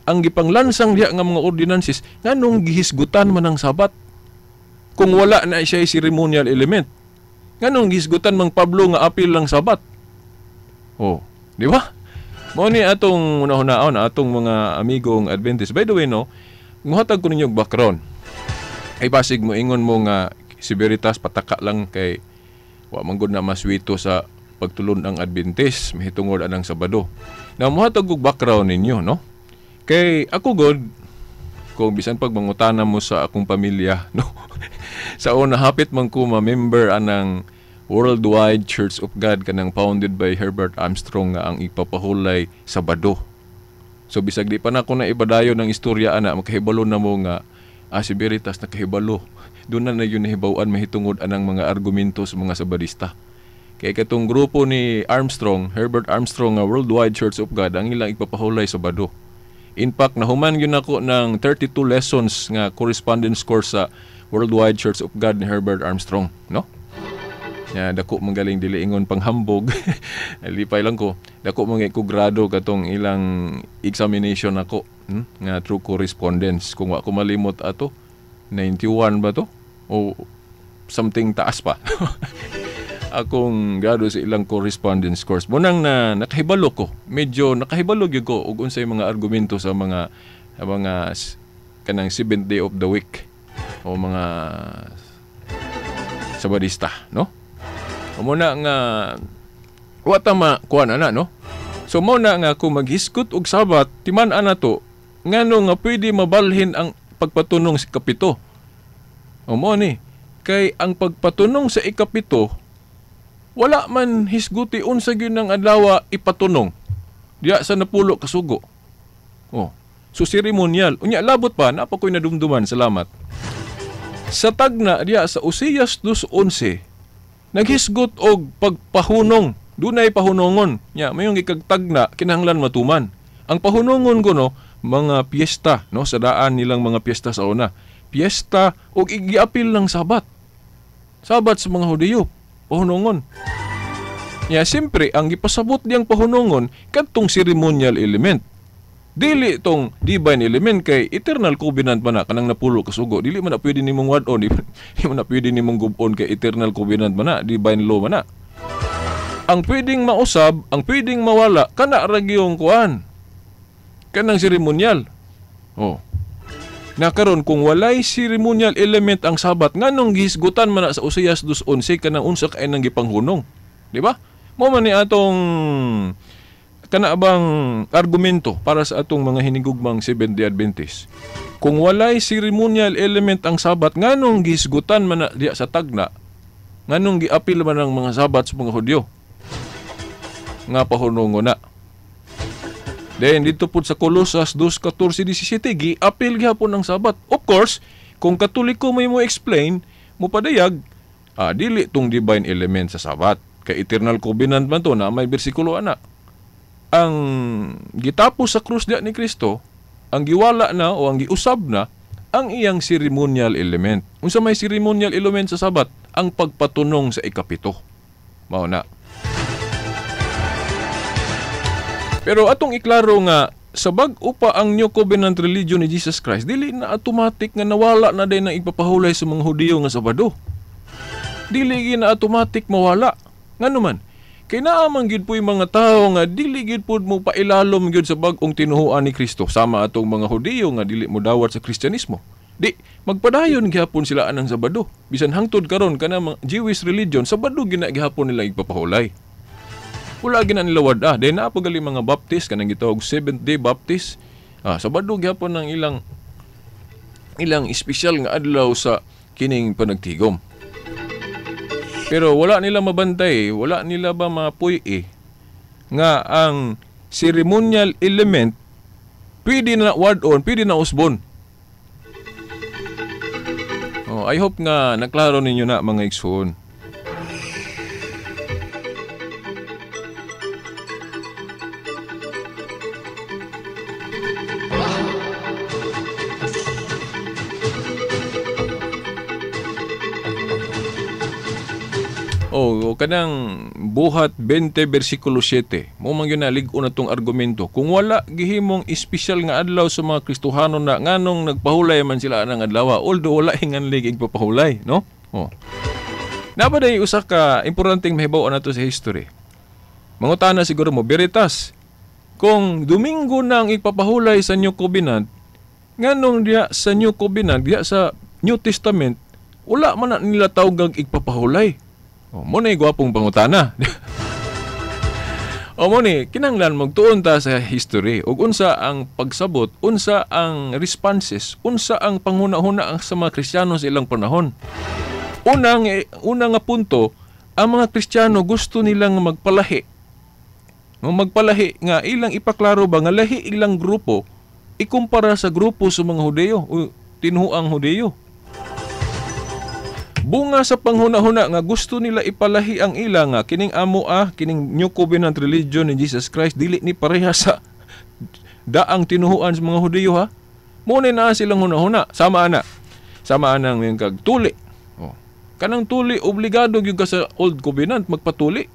Ang gipanglansang diha nga mga ordinances, nganong gihisgutan man ang Sabat kung wala na siya ceremonial element? Nganong gihisgutan mang Pablo nga apil lang Sabat? Oh, di ba? Mao ni atong unahunahon, atong mga amigong Adventist. By the way, no, muhatag ko ninyo og background. Ay basig mo ingon mo nga si Veritas pataka lang kay wa man gud na maswito sa pagtulon ang Adventist mahitungod anang Sabado. Now muhatag og background ninyo, no? Kay ako god, kung bisan pag mangutana mo sa akong pamilya, no. Sa una hapit man ko ma-member anang Worldwide Church of God kanang founded by Herbert Armstrong nga ang ipapahulay Sabado. So bisag di pa na ako na ibadayon ng istorya ana, makahibalo na mo nga si Veritas nakahibalo. Doon na na yun nahibaw-an mahitungod anang mga argumento sa mga Sabadista. Kay katong grupo ni Armstrong, Herbert Armstrong nga Worldwide Church of God, ang ilang ipapahulay Sabado. In fact, nahuman yun ako ng 32 lessons nga correspondence course sa Worldwide Church of God ni Herbert Armstrong, no? Ya, dako magaling, dili ingon panghambog. Lipay lang ko. Dako mga ko grado katong ilang examination ako, nga through correspondence. Kung wa ko malimot ato, 91 ba to? O something taas pa akong grado sa ilang correspondence course. Munang na nakahibalo ko. Medyo nakahibalo gyud ko og unsay mga argumento sa mga kanang seventh day of the week o mga Sabadista, no? Muna nga wa ta ma kuan ana, no? So mo na nga kung maghisgot og Sabat, timan ana to, ngano nga pwede mabalhin ang pagpatunong sa ikapito? O mo ni kay ang pagpatunong sa ikapito wala man hisguti unsa gyud ng adlaw ipatunong diya sa napulo kasugo. Oh. So ceremonial. Unya labot pa, napa ko'y nadumduman, salamat. Sa tagna diya sa Oseas 2:11, naghisgot og pagpahunong. Dunay pahunongon. Nya, mayong gikagtagna kinahanglan matuman. Ang pahunongon kuno mga piyesta, no, sa daan nilang mga piyesta sa una. Piyesta og igiapil ng Sabat. Sabat sa mga Hudiyo, pahunongon. Ya, siyempre, ang gipasabot diyang pahunongon kadtong ceremonial element. Dili tong divine element kay eternal covenant man na kanang napulo ka sugo. Dili man na pwede nimong wad-on, di man na pwede nimong gub-on kay eternal covenant man na, divine law man na. Ang pwedeng mausab, ang pwedeng mawala kana ra gyung kuan. Kanang seremonyal. Oh. Na karon kung walay ceremonial element ang Sabat, nganong gihisgutan man na sa Oseas 2:11 kanang unsa kay nang gipanghunong, di ba? Mo man ni atong kana bang argumento para sa atong mga hinigugmang Seventh-day Adventist. Kung walay ceremonial element ang Sabat, nganong gihisgutan man na diya sa tagna, nganong giapil man ang mga Sabat sa mga Hudyo nga pahunongon na. Then dito pud sa Colosas 2:14-17 giapil gihapon ang Sabat. Of course, kung Katoliko may mo explain, mo padayag, dili tong divine element sa Sabat. Kay eternal covenant man to na may bersikulo ana. Ang gitapos sa krus diya ni Kristo, ang giwala na o ang giusab na ang iyang ceremonial element. Unsa may ceremonial element sa Sabat? Ang pagpatunong sa ikapito. Mao na. Pero atong iklaro nga sa bag-o pa ang New Covenant religion ni Jesus Christ, dili na automatic nga nawala na din ang ipapahulay sa mga Hudiyo nga Sabado. Dili na automatic mawala. Ngano man? Kay naa man gyud po'y mga tawo nga dili gyud pud mo pailalom gyud sa bag-ong tinuhuan ni Kristo, sama atong mga Hudiyo nga dili mo dawat sa Kristyanismo. Di magpadayon gihapon sila anang Sabado. Bisan hangtod karon kana mga Jewish religion, Sabado gina gihapon nila ipapahulay. Wala gina nila wad-a. Dahil naa pa gali mga Baptist kanang gitawag Seventh Day Baptist. Sabado gihapon ang ilang espesyal nga adlaw sa kining panagtigom. Pero wala nila mabantay, wala nila ba mapuy-i nga ang ceremonial element pwede na wad-on, pwede na usbon. Oh, I hope nga naklaro ninyo na mga igsoon. O kanang Buhat 20 versikulo 7. Mo man gyud na lig-on na tong argumento. Kung wala gihimong espesyal nga adlaw sa mga Kristohano na nganong nagpahulay man sila anang adlaw, although wala hinganlig igpapahulay, no? Oh. Napa day usa ka importanteng mahibaw-an nato sa history. Mangutana siguro mo Veritas. Kung Domingo na ang ipapahulay sa New Covenant, nganong diya sa New Covenant, diya sa New Testament, wala man na nila tawgag igpapahulay. O, mo na gwapong pangutana. O mo ni, kinahanglan magtuon ta sa history. Ug unsa ang pagsabot, unsa ang responses, unsa ang panghuna-huna sa mga Kristiyano sa ilang panahon. Una nga punto, ang mga Kristiyano gusto nilang magpalahi. Magpalahi nga ilang ipaklaro ba nga lahi ilang grupo ikumpara sa grupo sa mga Hudeyo o tinuang Hudeyo. Bunga sa panghuna-huna nga gusto nila ipalahi ang ila nga kining amo kining New Covenant religion ni Jesus Christ dili ni pareha sa daang tinuhuan sa mga Hudiyo ha. Mo ni naa silang huna-huna. Sama ana. Sama anang yung kag tuli. Oh. Kanang tuli obligado gyud ka sa Old Covenant magpatuli.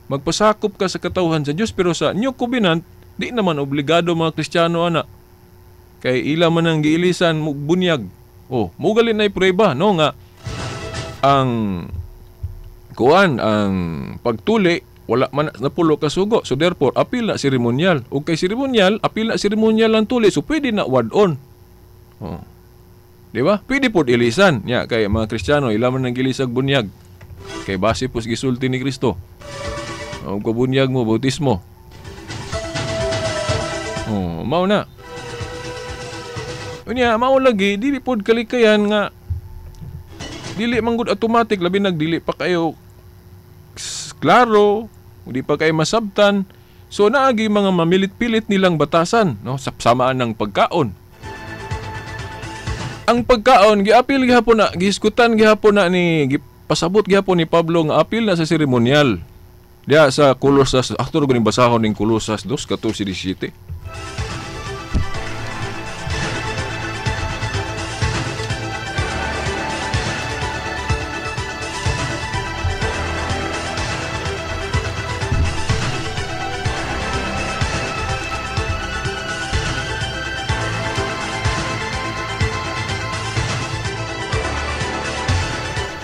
Magpasakop ka sa katawhan sa Dios, pero sa New Covenant di naman obligado mga Kristiyano ana. Kay ila man ang giilisan bunyag. Oh, mugali na iprueba no nga ang kuan ang pagtuli wala man napulo ka sugo, so therefore apil na seremonyal, ug kay seremonyal apil na seremonyal ang tuli, so pwede na wad-on. Oh. Di ba? Pwede pod ilisan nya kay mga Kristiyano ila man ang gilisag bunyag kay base po sa gisulti ni Kristo. Og bunyag mo bautismo. Oh, mao na. Unya mao lagi dili pod kalikayan nga dili man gud automatic, labi nagdili pa kayo klaro, di pa kayo masabtan. So naagi mga mamilit-pilit nilang batasan, no, sa samaan ng pagkaon. Ang pagkaon giapil gihapon na, gihisgutan gihapon na ni gipasabot gihapon ni Pablo nga apil na sa seremonyal. Diya sa Colosas, aktor gani basahon ning Colosas 2:14-17.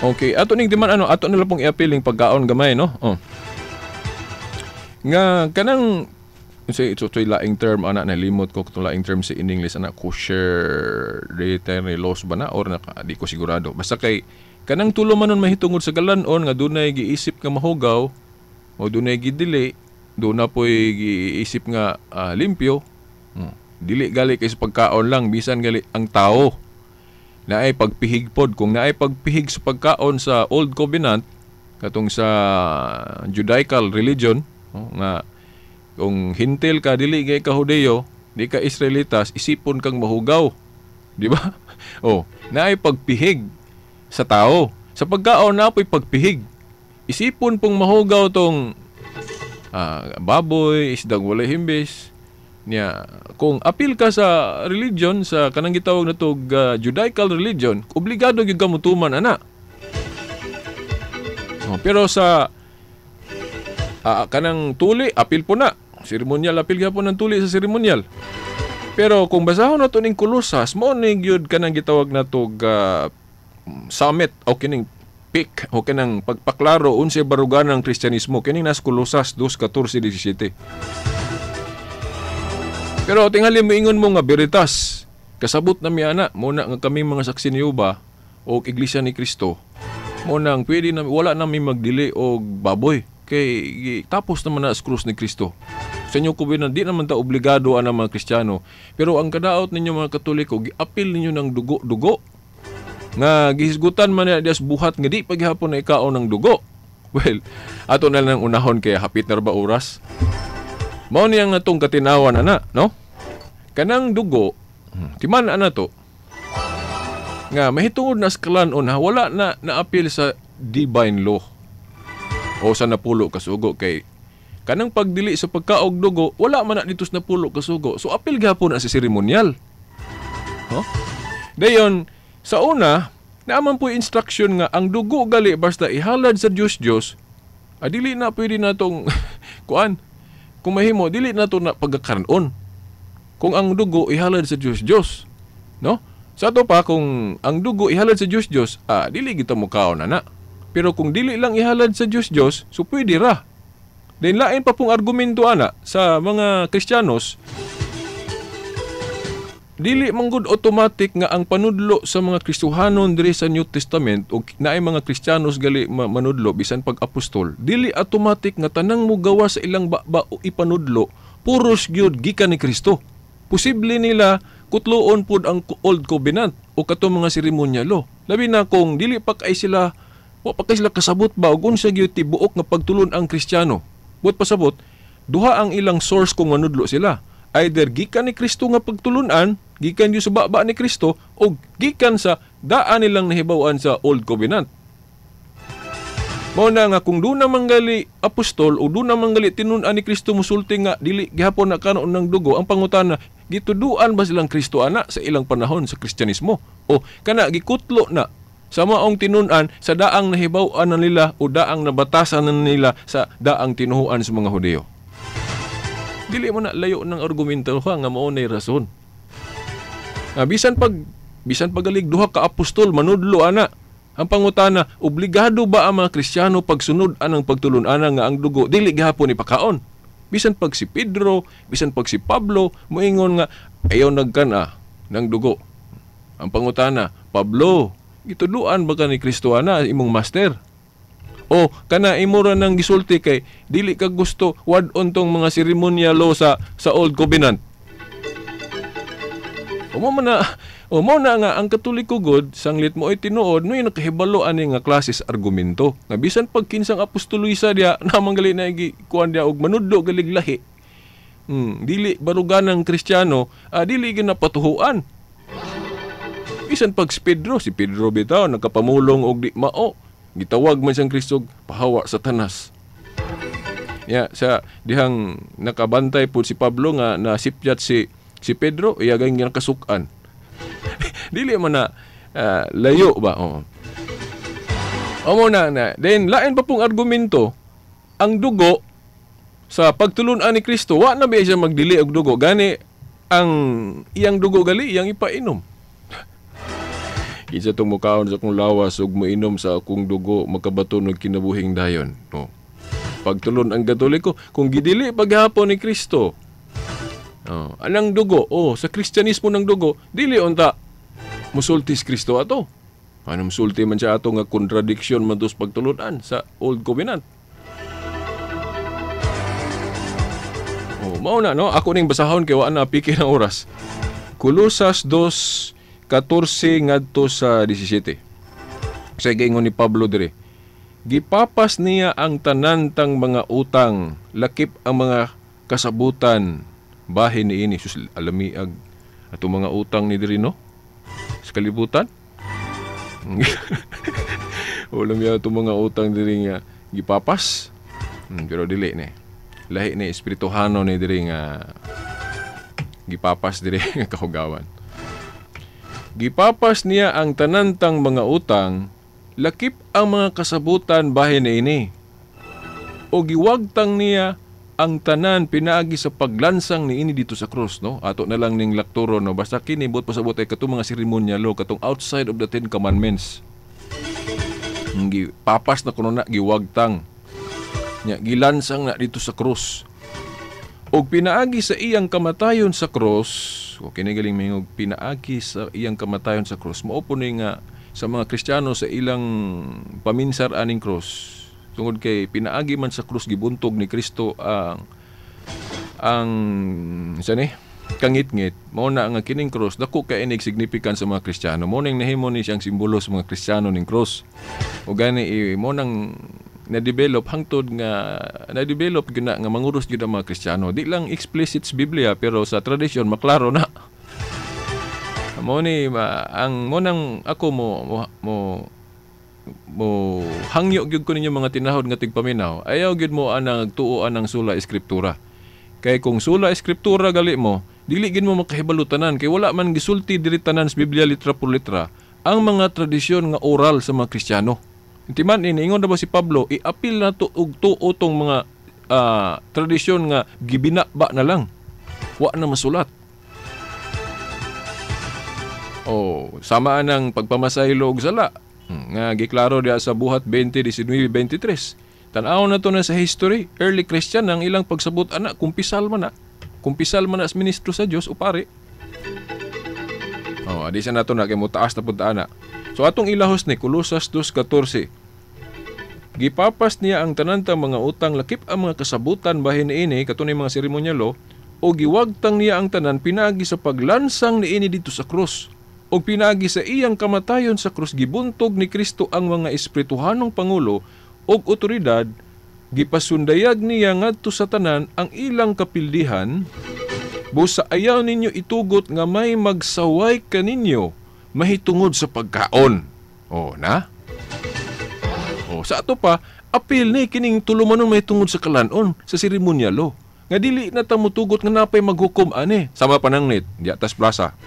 Okay, ato ning diman ano, ato nila pong i-appealing pagkaon gamay, no? Oh. Nga kanang sa ito to'y laing term ana, nalimot ko katong laing term sa in English ana, kosher dietary laws ba na or naka, di ko sigurado. Basta kay kanang tulo man nun mahitungod sa galanon nga dunay giisip nga mahugaw o dunay gidili, doon na po'y giisip nga limpyo. Dili gali kay sa pagkaon lang, bisan gali ang tao naay pagpihig pod. Kung naay pagpihig sa pagkaon sa Old Covenant, katong sa Judaical religion, oh, nga kung hintil ka, dili kay ka Hudeo, di ka Israelitas, isipon kang mahugaw, di ba? Oh, naay pagpihig sa tao. Sa pagkaon na po'y pagpihig, isipon pong mahugaw tong baboy, isdang walay himbis. Niya, kung apil ka sa religion, sa kanang gitawag na tog Judaical religion, obligado gyud ka motuman ana. Oh, pero sa kanang tuli, apil po na. Seremonyal, apil gyapon ng tuli sa seremonyal. Pero kung basahon nato ning Kolosas, mao ni gyud kanang gitawag na tog summit o kining peak o kanang pagpaklaro unsay baruganan ng Kristyanismo, kining nas Kolosas 2:14-17. Pero tingali moingon mo nga veritas, kasabot na mi ana, mo na nga kami mga saksi ni Jehova o Iglesia ni Kristo, mo nang pwede na wala na mi magdili og baboy kay tapos naman na sa krus ni Kristo. Sa inyo ko di naman ta obligado ana mga Kristiyano, pero ang kadaot ninyo mga Katoliko, giapil ninyo ng dugo-dugo nga gihisgutan man niya dias buhat nga di paghapon na ikaon ng dugo. Well, ato na lang unahon kay hapit na ba oras. Mao niyang atong katinawan ana, no? Kanang dugo, timan ana to nga mahitungod na sa kalanon ha, wala na naapil sa divine law o sa napulo kasugo kay kanang pagdili sa pagkaog dugo wala man na dito sa napulo kasugo. So apil gihapon na sa seremonyal. No? Dayon sa una, naaman po instruction nga ang dugo gali basta ihalad sa Dios Dios, dili na pwede na tong kuan. Kung mahimo dili na to na pagkakaroon. Kung ang dugo ihalad sa Dios Dios, no? Sa ato pa kung ang dugo ihalad sa Dios Dios, dili kita mukaon ana. Pero kung dili lang ihalad sa Dios Dios, so pwede ra. Then lain pa pong argumento ana sa mga Kristiyanos, dili manggod automatic nga ang panudlo sa mga Kristohanon diri sa New Testament o naay mga Kristiyanos gali manudlo bisan pag apostol, dili automatic nga tanang mugawa sa ilang baba o ipanudlo puros gyud gikan ni Kristo. Posible nila kutloon pud ang Old Covenant o katong mga seremonyalo. Labi na kung dili pa kay sila, wa pa kay sila kasabot ba og unsa gyud tibuok nga pagtulon ang Kristiyano. Buot pasabot, duha ang ilang source kung manudlo sila. Either gikan ni Kristo nga pagtulunan, gikan gyud sa baba ni Kristo, o gikan sa daan nilang nahibaw-an sa Old Covenant. Mao na nga kung doon naman gali apostol o doon naman gali tinun-an ni Kristo musulti nga dili gihapon na kanon ng dugo, ang pangutana, gituduan ba silang Kristo ana sa ilang panahon sa Kristyanismo? O kana gikutlo na sa maong tinun-an sa daang nahibaw-an na nila o daang nabatasan na nila sa daang tinuhuan sa mga Hudeo? Dili mo na layo ng argumento ha nga mao nay rason. Bisan pagalig duha ka apostol manudlo ana, ang pangutana, obligado ba ang mga Kristiyano pagsunod anang pagtulun-ana nga ang dugo dili gihapon ipakaon? Bisan pag si Pedro, bisan pag si Pablo moingon nga ayaw nagkana ng dugo. Ang pangutana, Pablo, gituduan ba ka ni Kristo ana imong master? O kana imo ra nang gisulti kay dili ka gusto wad-on tong mga seremonyalo sa Old Covenant? O mo na nga ang Katoliko god sanglit mo ay tinuod no nakahibalo ani nga klase sa argumento. Nga bisan pag kinsang apostoloisa diya namang gali na gikuan diya og manudlo galig lahi. Dili baruganang Kristiyano, dili gyud napatuhuan. Bisan pag si Pedro bitaw nagkapamulong og di mao, gitawag man siyang Kristo pahawa Satanas. Ya sa dihang nakabantay pud si Pablo nga nasipyat si Pedro, iya gayong nakasukan. Dili man na layo ba? Oo. O mo na. Then lain pa pong argumento, ang dugo sa pagtulun-an ni Kristo, wa na ba siya magdili og dugo? Gani ang iyang dugo gali iyang ipainom. Kinsa tong mukaon sa akong lawas ug moinom sa akong dugo makabaton og kinabuhing dayon. No. Pagtulon ang Katoliko kung gidili paghapon ni Kristo. Oh, anang dugo, oh, sa Kristyanismo ng dugo, dili unta musulti si Kristo ato. Ano musulti man siya ato nga contradiction man dos pagtulunan sa Old Covenant. Oh, mao na no, ako ning basahon kay wa na piki ng oras. Kolosas 2:14 ngadto sa 17. Sa giingon ni Pablo dire, gipapas niya ang tanan tang mga utang, lakip ang mga kasabutan bahin niini. Sus, alamiag atong mga utang ni diri no sa kalibutan. Wala miya atong mga utang diri nga gipapas. Pero dili ni. Lahi ni espirituhano ni diri nga gipapas diri nga kahugawan. Gipapas niya ang tanantang mga utang, lakip ang mga kasabutan bahin niini. O giwagtang niya ang tanan pinaagi sa paglansang niini dito sa krus, no? Ato na lang ning lakturo, no? Basta kini buot pasabot ay katong mga seremonyalo, katong outside of the Ten Commandments. Gipapas na kuno na, giwagtang nya, gilansang na dito sa krus. Og pinaagi sa iyang kamatayon sa krus, o kini galing mingog pinaagi sa iyang kamatayon sa krus, mao po ni nga sa mga Kristiyano sa ilang paminsar aning krus, tungod kay pinaagi man sa krus gibuntog ni Kristo ang sa ni kangitngit, mao na nga kining krus dako kay inig significant sa mga Kristiyano. Mao ning nahimo ni siyang simbolo sa mga Kristiyano ning krus. O gani mao nang na-develop hangtod nga na-develop gyud na nga manguros gyud ang mga Kristiyano. Di lang explicit sa Biblia pero sa tradisyon maklaro na. Mao ni ang mo nang ako mo hangyo gyud ko ninyo mga tinahod nga tigpaminaw. Ayaw gyud mo anang tuo anang sola escriptura. Kay kung sola escriptura gali mo, dili gyud mo makahibalo tanan kay wala man gisulti diri tanan sa Biblia litra por litra ang mga tradisyon nga oral sa mga Kristiyano. Intiman ini ingon na ba si Pablo, i-appeal na to og tuo tong mga tradisyon nga gibinaba na lang. Wa na masulat. Oh, sama ang pagpamasaylo og sala nga giklaro diha sa Buhat 20:19-23. Tan-aw na to na sa history, early Christian ang ilang pagsabot ana kumpisal man na. Kumpisal man na sa ministro sa Dios o pare. Oh, adi sa nato na kay motaas na pud ana. So atong ilahos ni Kolosas 2:14. Gipapas niya ang tanantang mga utang lakip ang mga kasabutan bahin niini katunay mga seremonyalo o giwagtang niya ang tanan pinaagi sa paglansang niini dito sa krus. O pinaagi sa iyang kamatayon sa krus gibuntog ni Kristo ang mga espirituhanong pangulo og otoridad, gipasundayag niya ngadto sa tanan ang ilang kapildihan. Busa ayaw ninyo itugot nga may magsaway kaninyo mahitungod sa pagkaon. O na? O sa ato pa, apil ni kining tulumanon mahitungod sa kalanon sa seremonyalo. Nga dili na ta motugot nga napay maghukom ani. Sama panangnit, di atas plaza.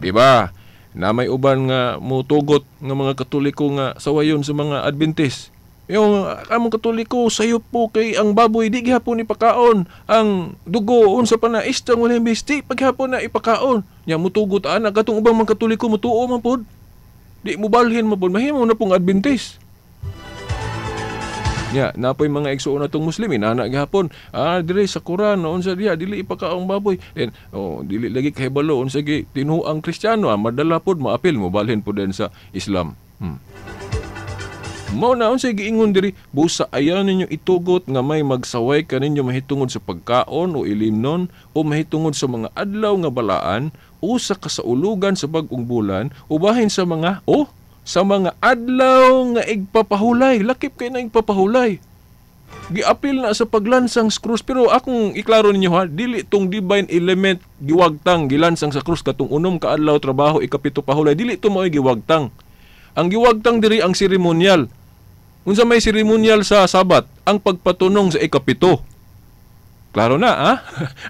Di ba? Na may uban nga motugot nga mga Katoliko nga sawayon sa mga Adventist. Yung among Katoliko sayop po kay ang baboy di gihapon ipakaon, ang dugo unsa pa na istang wala imbis di paghapon na ipakaon. Nya motugot ana katong ubang mga Katoliko motuo man pod. Di mo balhin man pod, mahimo na pong Adventist. Nya napoy mga igsuon natong Muslim inana gihapon. Ah, dire sa Quran unsa diha dili ipakaong baboy. Then oh dili lagi kahibalo unsa gi tinuang Kristiyano, madala pod maapil mo balhin pod din sa Islam. Mao na unsay giingon diri, busa ayaw ninyo itugot nga may magsaway kaninyo mahitungod sa pagkaon o ilimnon o mahitungod sa mga adlaw nga balaan o sa kasaulugan sa bag-ong bulan o bahin sa mga sa mga adlaw nga igpapahulay. Lakip kay na igpapahulay. Giapil na sa paglansang sa krus. Pero akong iklaro ninyo ha, dili tong divine element giwagtang gilansang sa krus katong unom ka adlaw trabaho ikapito pahulay, dili to mao'y giwagtang. Ang giwagtang diri ang seremonyal. Unsa may seremonyal sa Sabat? Ang pagpatunong sa ikapito. Klaro na, ha?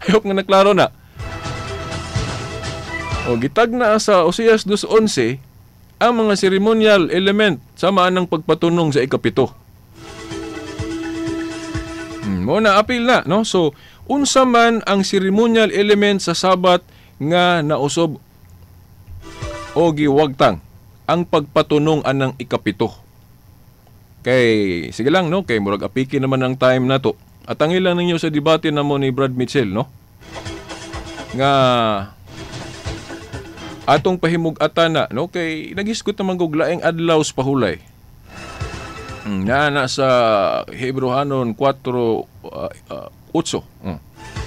I hope nga naklaro na. O gitag na sa Oseas 2:11 ang mga ceremonial element sama ang pagpatunong sa ikapito. Mo na apil na, no? So, unsa man ang ceremonial element sa Sabat nga nausob o giwagtang? Ang pagpatunong anang ikapito. Kay sige lang no, kay murag apiki naman ang time nato. At ang ilan ninyo sa debate namo ni Brad Mitchell no, nga atong pahimug-atan na no, kay nagisgot naman og laing adlaw sa pahulay. Naa na sa Hebreohanon 4:8.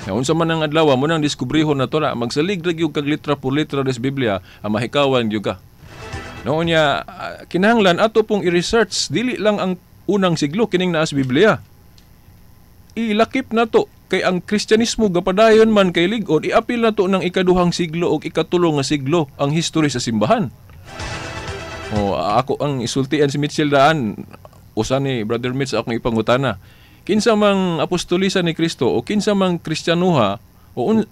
Na unsa man ang adlaw mo nang diskubrihon nato na magsalig ra gyud kag litra por litra des Biblia, ang mahikawan gyud ka. No nya kinahanglan ato pong i-research dili lang ang unang siglo kining naa sa Biblia. Ilakip nato kay ang Kristyanismo gapadayon man kay lig-on, iapil nato ng ikaduhang siglo og ikatulo nga siglo ang history sa simbahan. O ako ang isultian si Mitchell daan usa ni Brother Mitch akong ipangutana. Kinsa mang apostolisa ni Kristo o kinsa mang Kristiyanuha o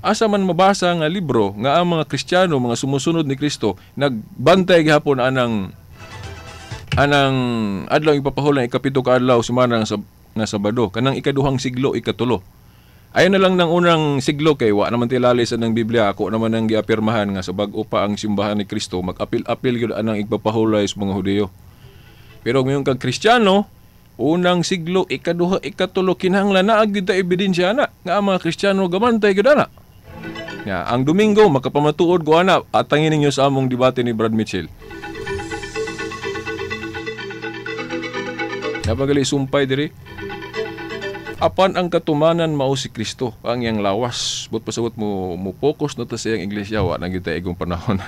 asa man mabasa nga libro nga ang mga Kristiyano, mga sumusunod ni Kristo nagbantay gihapon anang adlaw ipapahulay ikapito ka adlaw sumana nga Sabado kanang ikaduhang siglo ikatulo. Ayon na lang ng unang siglo kay wa naman tilali sa ng Biblia, ako naman ang giapirmahan nga sa bag-o pa ang simbahan ni Kristo mag-apil-apil gyud anang igpapahulay sa mga Hudiyo. Pero ngayon kag Kristiyano, unang siglo ikaduha ikatulo kinahanglan naa gyud ta ebidensya na nga ang mga Kristiyano gamantay gyud ana. Ya, ang Domingo makapamatuod ko ana, atangin ninyo sa among debate ni Brad Mitchell. Napagali sumpay diri. Apan ang katumanan mao si Kristo, ang iyang lawas. But pasabot mo mo focus na ta sa iyang iglesia, wa na gyud ta igong panahon.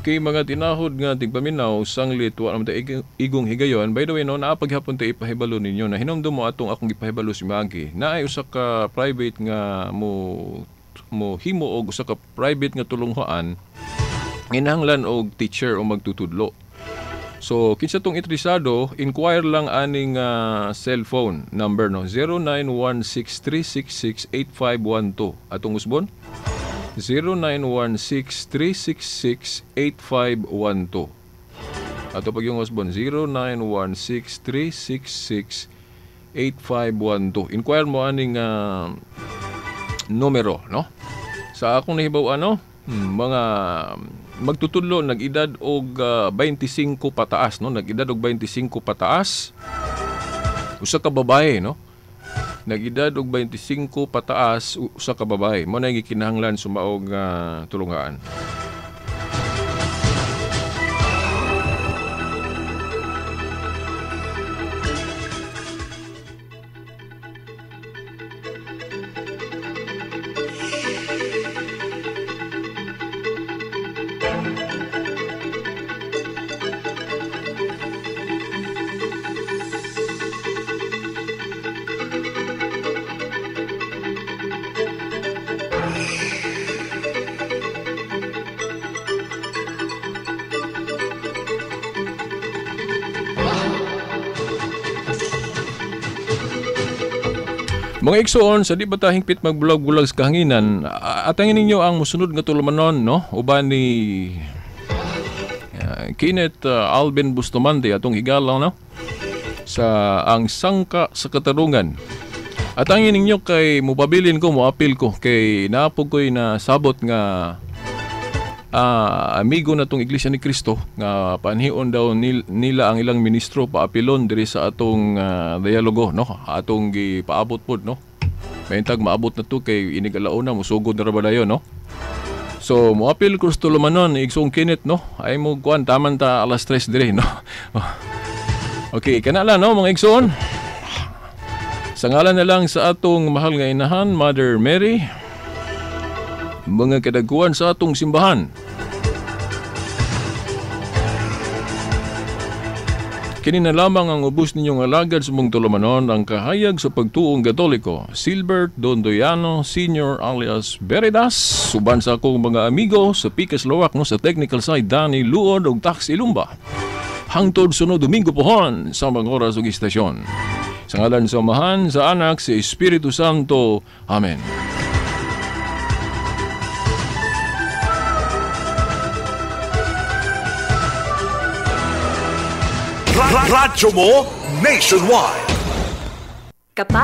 Okay, mga tinahod nga tigpaminaw, sanglit, wa naman ta igong higayon. By the way, no, naapaghapon ta ipahibalo ninyo na hinumdum mo atong akong gipahibalo si Maggie. Naay usa ka private nga mo himo og usa ka private nga tulunghaan kinahanglan og teacher o magtutudlo. So, kinsa tong interesado, inquire lang aning cellphone number no, 0916-366-8512. Atong usbon? 0916-366-8512. Ato pag yung usbon, 0916-366-8512. Inquire mo aning numero, no? Sa akong nahibaw, ano, mga magtutudlo nag-edad og 25 pataas, no? Nag-edad og 25 pataas. Usa ka babae, no? Nag-edad og 25 pataas, usa ka babae. Mo na gikinahanglan sumaog tulungaan. Mga igsoon, sa di ba ta hingpit magbulag-bulag sa kahanginan, atangin ninyo ang musunod nga tulumanon, no? Uban ni Kenneth Alvin Bustamante, atong higalaw, no? Sa ang sangka sa katarungan. Atangin ninyo kay mupabilin ko, muapil ko, kay naapog ko'y nasabot nga amigo na tong Iglesia ni Cristo nga panhion daw nila ang ilang ministro paapilon diri sa atong dialogo, no? Atong gipaabot pod, no? Mayintag maabot na to kay inigalauna musugod na ra ba dayon, no? So moapil ko sa tulumanon igsoong Kenneth, no? Ay mo kuan taman ta alas 3 diri, no? Okay, kana lang, no, mga igsoon. Sa ngalan na lang sa atong mahal nga inahan, Mother Mary, mga kadaguan sa atong simbahan. Kini na lamang ang ubos ninyong alagad sa mong tulumanon, ang kahayag sa pagtuong Katoliko, Silbert Dondoyano Senior alias Beredas, suban sa akong mga amigo sa Pikas Lawak, no, sa technical side, Danny Luod ug Tax Ilumba. Hangtod sunod Domingo pohon sa mga oras ug istasyon. Sa ngalan sa Amahan, sa Anak, sa Espiritu Santo. Amen. Radyo mo nationwide. Kapag